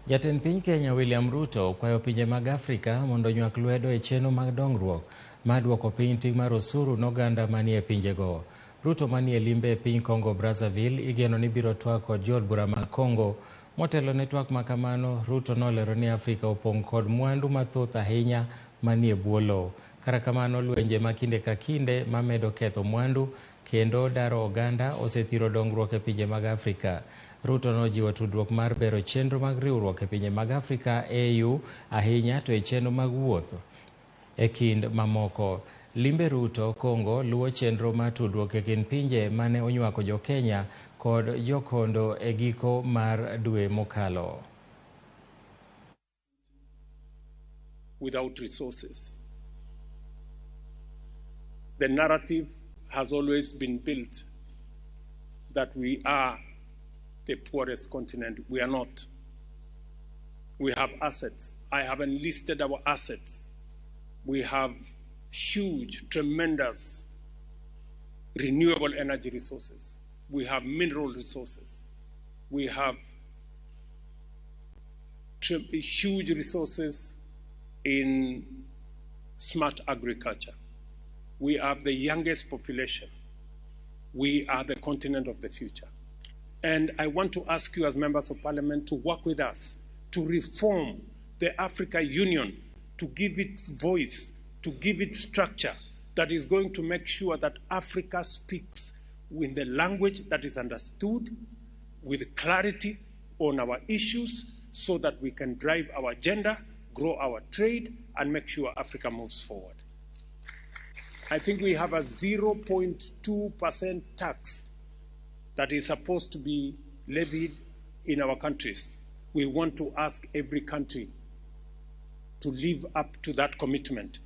Jatend piny Kenya William Ruto okwayo pinje mag Afrika mondo onywak lwedo e chenro mag dongruok mar duoko piny ting' mar osuru ne oganda manie pinjego. Ruto manie limbe e piny Congo Brazzaville igeno ni biro twak kod jood bura mag Congo. Motelo ne twak ma kamano, Ruto nolero ni Afrika opong' kod mwandu mathoth ahinya manie bwo lowo. Kata kamano, lwenje ma kinde ka kinde mamedo ketho mwandu kendo daro oganda osethiro dongruok e pinje mag Afrika. Ruto nojiwo tudruok mar bero chenro mag riwruok e pinje mag Afrika AU ahinya to e chenro mag wuoth e kind mamoko. Limbe Ruto Congo luwo chenro mar tudruok e kind pinje mane onywako jo Kenya kod jokondo e giko mar dwe mokalo. Without resources. The narrative has always been built that we are the poorest continent. We are not. We have assets. I have enlisted our assets. We have huge, tremendous renewable energy resources. We have mineral resources. We have huge resources in smart agriculture. We have the youngest population. We are the continent of the future. And I want to ask you as members of parliament to work with us to reform the Africa Union, to give it voice, to give it structure that is going to make sure that Africa speaks in the language that is understood, with clarity on our issues, so that we can drive our agenda, grow our trade, and make sure Africa moves forward. I think we have a 0.2% tax that is supposed to be levied in our countries. We want to ask every country to live up to that commitment.